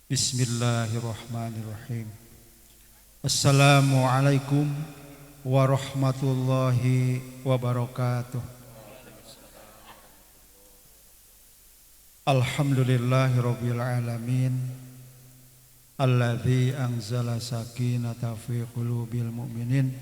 Bismillahirrahmanirrahim. Assalamualaikum warahmatullahi wabarakatuh. Alhamdulillahirabbil alamin. Alladzi anzala sakinata fi qulubil mu'minin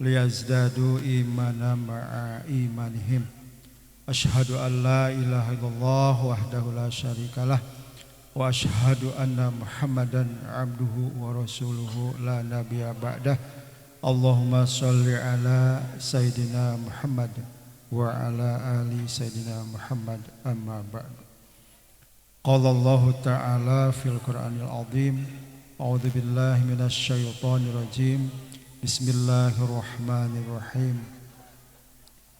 liyazdadu imanan ma'a imanihim. Asyhadu an la ilaha illallah wahdahu la syarikalah wa asyhadu anna Muhammadan abduhu wa rasuluhu la nabiyya ba'dah. Allahumma shalli ala sayyidina Muhammad wa ala ali sayyidina Muhammad, amma ba'd. Qala Allah ta'ala fil Qur'anil azim, a'udzu billahi minasy syaithanir rajim. Bismillahirrahmanirrahim.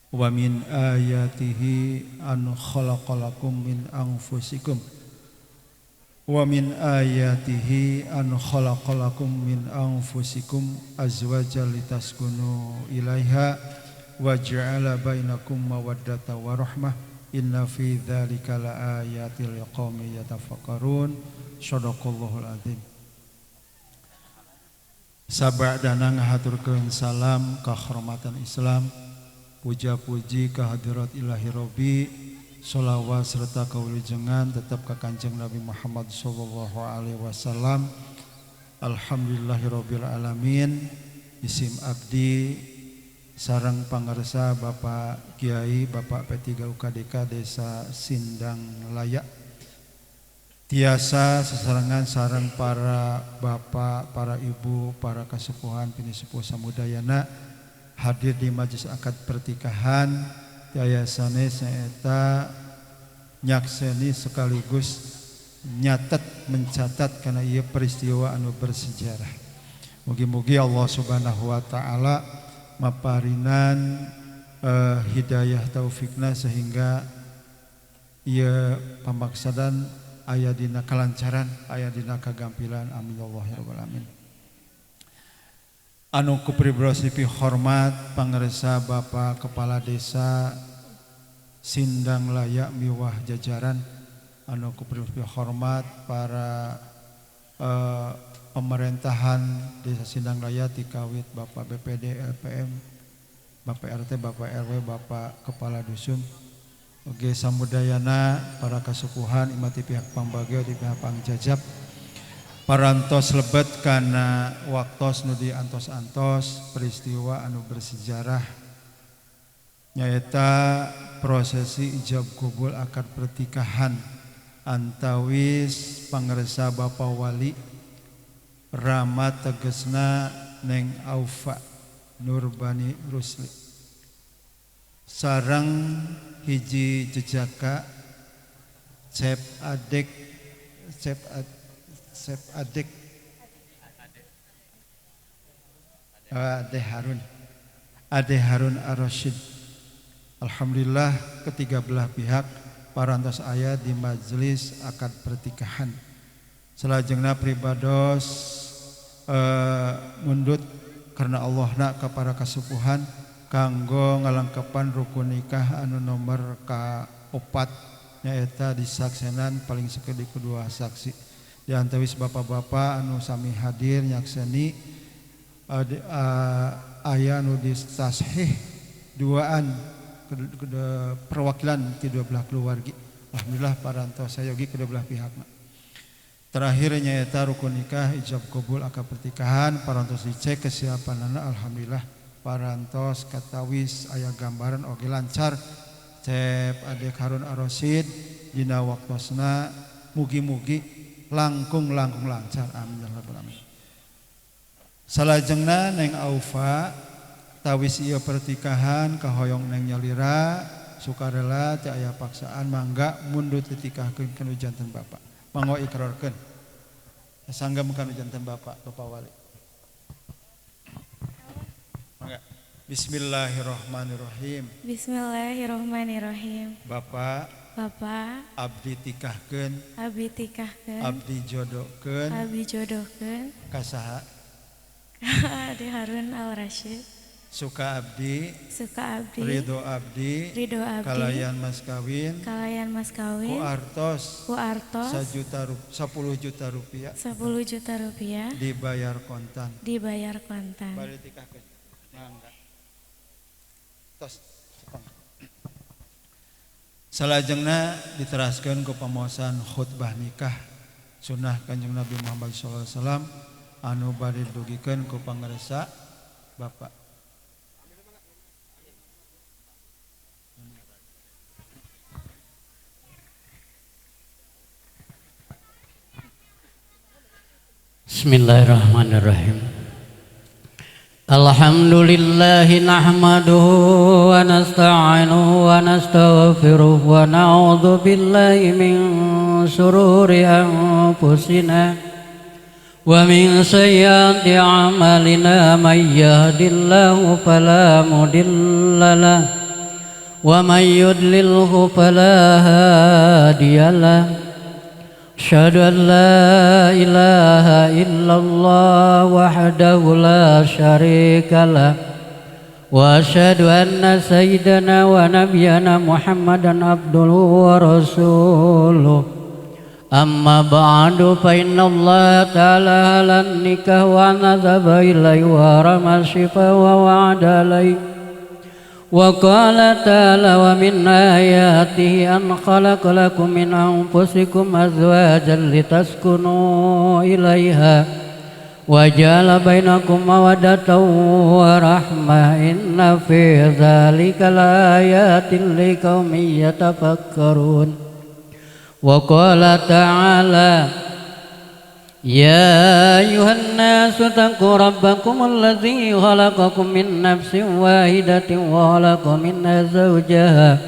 Wa min ayatihi an khalaqalakum min anfusikum. Wa min ayatihi an khalaqalakum min anfusikum azwajan litaskunu ilaiha wa ja'ala bainakum mawaddatan wa rahmah. Inna fi dzalika laayatil liqaumin yatafakkarun. Shadaqallahul azim. Sabadana ngahaturkeun salam kahormatan Islam, puja-puji kehadirat Ilahi Rabbi, sholawat serta kawilujengan tetap ka Kanjeng Nabi Muhammad sallallahu alaihi wasallam. Alhamdulillahirabbil alamin. Isim abdi sareng pangarsa Bapak Kiai Bapak P3 UKDK Desa Sindang Layak tiasa sesarengan sareng para bapak, para ibu, para kasepuhan pinisepuh samudayana hadir di majelis akad pertikahan yayasane saeta nyakseni sekaligus nyatet mencatat karena ieu peristiwa anu bersejarah. Mugi-mugi Allah Subhanahu wa taala maparinan hidayah taufikna sehingga ieu pamaksadan aya dina kalancaran, aya dina kagampilan. Amin ya Allah ya rabbal alamin. Anu kupribros hormat pangersa Bapak Kepala Desa Sindang Layak miwah jajaran, anu kupribros hormat para pemerintahan Desa Sindang Layak tikawit Bapak BPD LPM, Bapak RT, Bapak RW, Bapak Kepala Dusun, oge samudayana para kasukuhan imati pihak pambagio di pihak pangjajab. Parantos lebet kana waktos nu diantos-antos peristiwa anu bersejarah nyaeta prosesi ijab kubul akad pertikahan antawis pangersa Bapak Wali Rama tegesna Neng Aufa Nurbani Rusli sareng hiji jejaka Cep Adek Cep Sep Adek Ade Harun, Ade Harun Ar-Rasyid. Alhamdulillah ketiga belah pihak parantos aya di majelis akad pertikahan. Salajengna pribados mundut karena Allah nak ka para kasupuhan kanggo ngalengkepan rukun nikah anu nomor ka-4 nyaeta disaksenan paling sakedik kedua saksi. Di antawis bapak-bapak anu sami hadir nyakseni aya anu ditashih duaan perwakilan ti dua belah keluarga. Alhamdulillah parantos sayogi kedua belah pihakna. Terakhir nyaeta rukun nikah ijab kabul akad pertikahan parantos dicek kesiapanana. Alhamdulillah parantos katawis aya gambaran oge lancar. Cep Adek Harun Ar-Rasyid dina waktosna mugi-mugi langkung-langkung lancar. Amin ya rabbal alamin. Salajengna Neng Aufa tawis ieu pertikahan kahoyong Neng nyalira sukarela teu aya paksaan mangga mundut ditikahkeun kana janten bapak. Mangga ikrarkeun. Sanggem kana janten bapak, Bapak Wali. Mangga. Bismillahirrahmanirrahim. Bismillahirrahmanirrahim. Bapak, Bapak, abdi tikahkeun, abdi tikahkeun, abdi jodohkeun, abdi jodohkeun ka saha? Ade Harun Al-Rasyid. Suka abdi, Suka abdi, Ridho abdi, Ridho abdi, kalayan mas kawin, kalayan mas kawin, ku artos, ku artos, 10 juta rupiah, 10 juta rupiah, dibayar kontan, dibayar kontan. Bari tikahkeun. Mangga. Tos. Salajengna diteraskeun ku pamosan khutbah nikah sunnah Kanjeng Nabi Muhammad sallallahu alaihi wasallam anu bade didugikeun ku pangersa Bapak. Bismillahirrahmanirrahim. Alhamdulillahi nahmaduhu wa nasta'inuhu wa nastaghfiruh wa na'udzu billahi min shururi anfusina wa min sayyiati a'malina may yahdihillahu fala mudilla lahu wa may yudlilhu fala hadiyalah. Asyhadu an la ilaha illallah wahdahu la syarika lah wa asyhadu anna sayyidana wa nabiyyana Muhammadan abduhu wa rasuluh. Amma ba'du fa inna Allah ta'ala halan nikah wa nadhaba ilaihi wa harama syifa wa wa'ada alaihi. Wa qala ta'ala wa min ayatihi an khalaqa lakum min anfusikum azwajan litaskunu ilaiha wa ja'ala bainakum mawaddatan wa rahmah inna fi dzalika laayatin liqaumin yatafakkarun. Wa qala ta'ala ya ayuhan nasu taqu rabbakum alladzi khalaqakum min nafsin wahidatin wa khalaqa minha zawjaha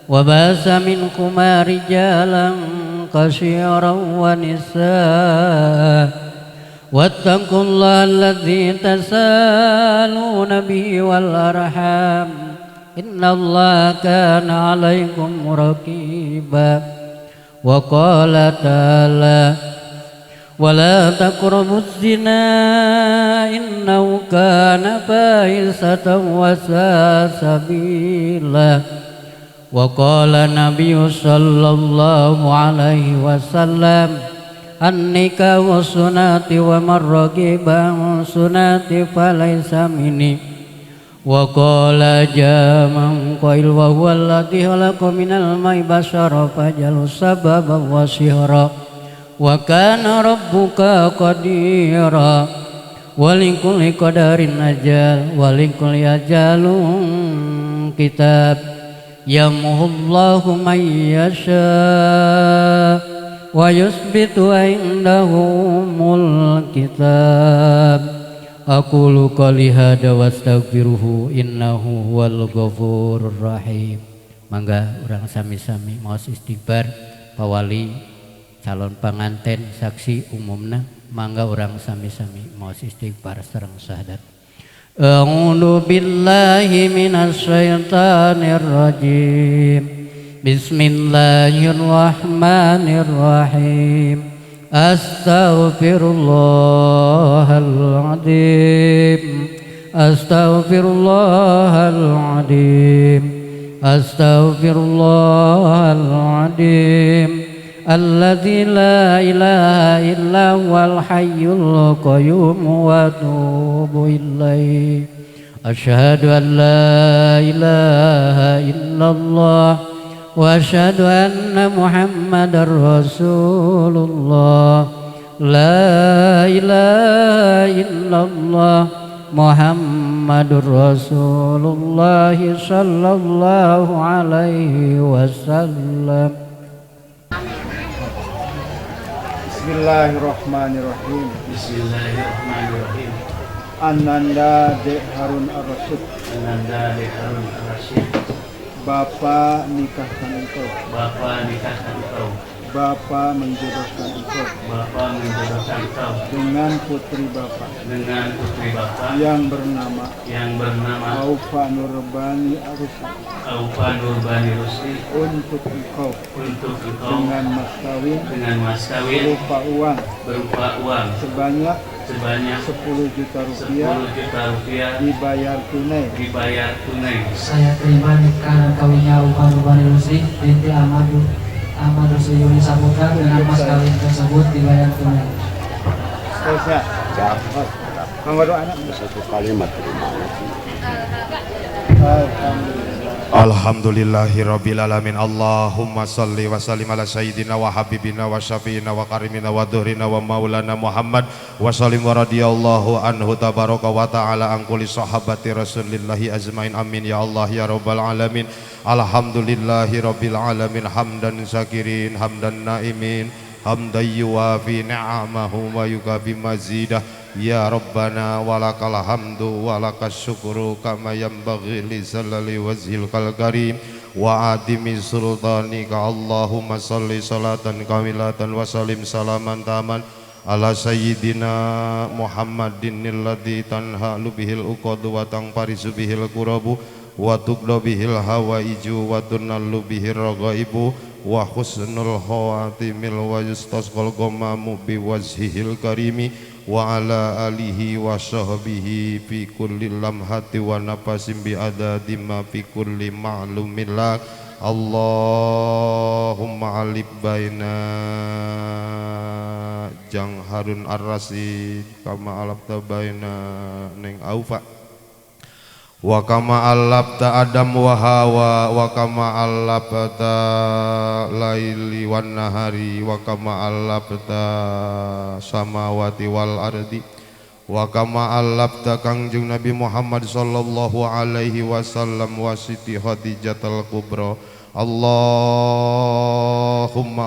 wa basa minhuma rijalan katsiran wa nisaa wattaqullaha alladzi tasaaluna bihi wal arham innallaha kana 'alaikum raqiba. Wa qala ta'ala ولا تقربوا الزنا إنه كان فاحشة وساء سبيلا. وقال النبي صلى الله عليه وسلم النكاح سنتي ومن رغب عن سنتي فليس مني. وقال جاء من قيل وهو الذي خلق من الماء بشرا فجعله سببا وسحرا وكان ربك قديرا. ولكل قدر أجل ولكل أجل كتاب يمحو الله من يشاء ويثبت عنده أم الكتاب. أقول قولي هذا واستغفره إنه هو الغفور الرحيم. Mangga urang sami-sami maos istighfar pawali calon panganten saksi umumna mangga urang sami-sami maos istighfar sareng syahadat. A'udzu billahi minasyaitonir rajim. Bismillahirrahmanirrahim. Astaghfirullahaladzim, astaghfirullahaladzim, astaghfirullahaladzim. Alladzi la ilaha illa huwal hayyul qayyum wa atubu ilaih. Asyhadu an la ilaha illallah wa asyhadu anna Muhammadar Rasulullah. La ilaha illallah Muhammadur Rasulullah sallallahu alaihi wasallam. Bismillahirrahmanirrahim. Bismillahirrahmanirrahim. Ananda D. Harun Ar-Rasyid. Ananda D. Harun Ar-Rasyid. Bapa nikahkan engkau. Bapa nikahkan engkau. Bapa menjodohkan engkau. Bapa menjodohkan engkau. Dengan putri Bapa. Dengan putri Bapa. Yang bernama. Yang bernama. Aufa Nurbani Rusli. Aufa Nurbani Rusli. Untuk engkau. Untuk engkau. Dengan mas kawin. Dengan mas kawin. Berupa uang. Berupa uang. Sebanyak. sebanyak 10 juta rupiah 10 juta rupiah dibayar tunai. Dibayar tunai. Saya terima nikah dan kawinnya Ufa Nurbani Rusdi binti Ahmad Ahmad Rusdi Yuli Saputra dengan mas kawin tersebut dibayar tunai. Selesai. Mangga doa anak. Satu kalimat terima. Alhamdulillah. Alhamdulillahirabbil alamin. Allahumma salli wa sallim ala sayyidina wa habibina wa syafiina wa karimina wa dhuhrina wa maulana Muhammad wa sallim wa radhiyallahu anhu tabaraka wa ta'ala an kulli sahabati rasulillahi azmain. Amin ya Allah ya rabbal alamin. Alhamdulillahirabbil alamin hamdan syakirin hamdan naimin hamdan yuwafi ni'amahu wa yukafi mazidah. Ya Rabbana walakal hamdu walakas syukru kama yanbaghi li jalali wajhikal karim wa adimi sultanika. Allahumma salli salatan kamilatan wa sallim salaman taman ala sayyidina Muhammadin alladzi tanhalu bihil uqadu wa tanfarisu bihil kurabu wa tuqda bihil hawaiju wa tunallu bihir ragaibu wa husnul khawatimil wa yustasqal ghamamu biwajhihil karimi wa ala alihi wa sahbihi fi kulli lamhati wa nafasin bi adadi ma fi kulli ma'lumin lak. Allahumma alif baina jang Harun Ar-Rasyid kama alafta baina ning Aufa wa kama alafta Adam wa Hawa wa kama alafta laili wan nahari wa kama alafta samawati wal ardi wa kama alafta Kangjeng Nabi Muhammad sallallahu alaihi wasallam wa Siti Khadijatul Kubra. Allahumma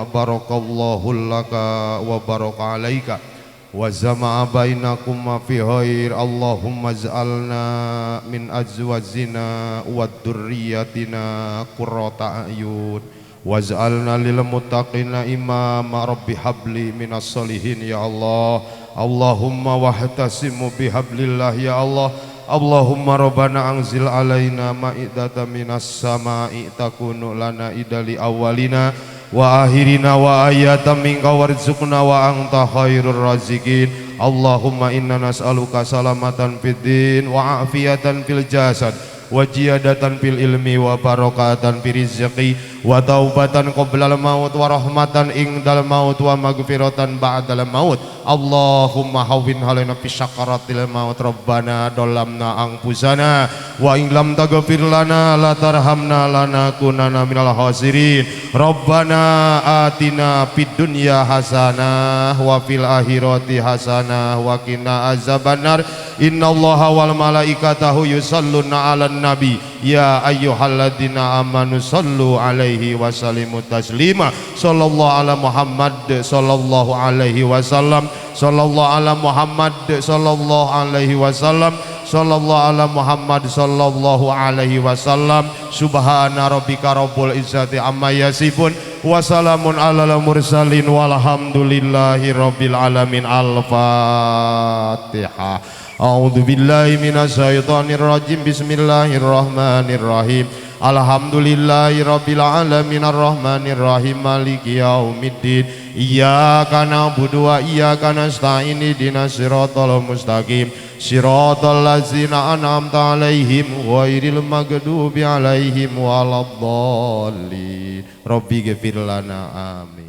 barakallahu laka wa baraka alaika wa jama'a bainakuma fi khair. Allahumma ij'alna min azwajina wa dzurriyyatina qurrata a'yun waj'alna lil muttaqina imama. Rabbi habli minas solihin ya Allah. Allahumma wahtasimu bihablillah ya Allah. Allahumma rabbana anzil alaina ma'idatan minas sama'i takunu lana idali awalina wa akhirina wa ayatan minka warzuqna wa anta khairur raziqin. Allahumma inna nas'aluka salamatan fid din wa afiyatan fil jasad wa jiyadatan fil ilmi wa barakatan fil rizqi wa taubatan qoblal maut wa rahmatan indal maut wa magfiratan ba'dal maut. Allahumma hawwin alaina fi syakaratil maut. Rabbana dolamna anfusana wa in lam taghfir lana la tarhamna lanakunanna minal khasirin. Rabbana atina fid dunya hasanah wa fil akhirati hasanah wa qina azabannar. Innallaha wal malaikatahu yusalluna 'alan nabi ya ayyuhalladzina amanu sallu alaihi wa sallimu taslima. Sallallahu ala Muhammad sallallahu alaihi wasallam. Sallallahu ala Muhammad sallallahu alaihi wasallam. Sallallahu ala Muhammad sallallahu alaihi wasallam. Subhana rabbika rabbil izzati amma yasifun wa salamun alal mursalin walhamdulillahi rabbil alamin. Al-Fatihah. A'udzu billahi minasyaitonir rajim. Bismillahirrahmanirrahim. Alhamdulillahi rabbil alamin arrahmanir rahim maliki yaumiddin. Iyyaka na'budu wa iyyaka nasta'in ihdinas siratal mustaqim siratal ladzina an'amta 'alaihim ghairil maghdubi 'alaihim waladdallin. Rabbi ghfir lana amin.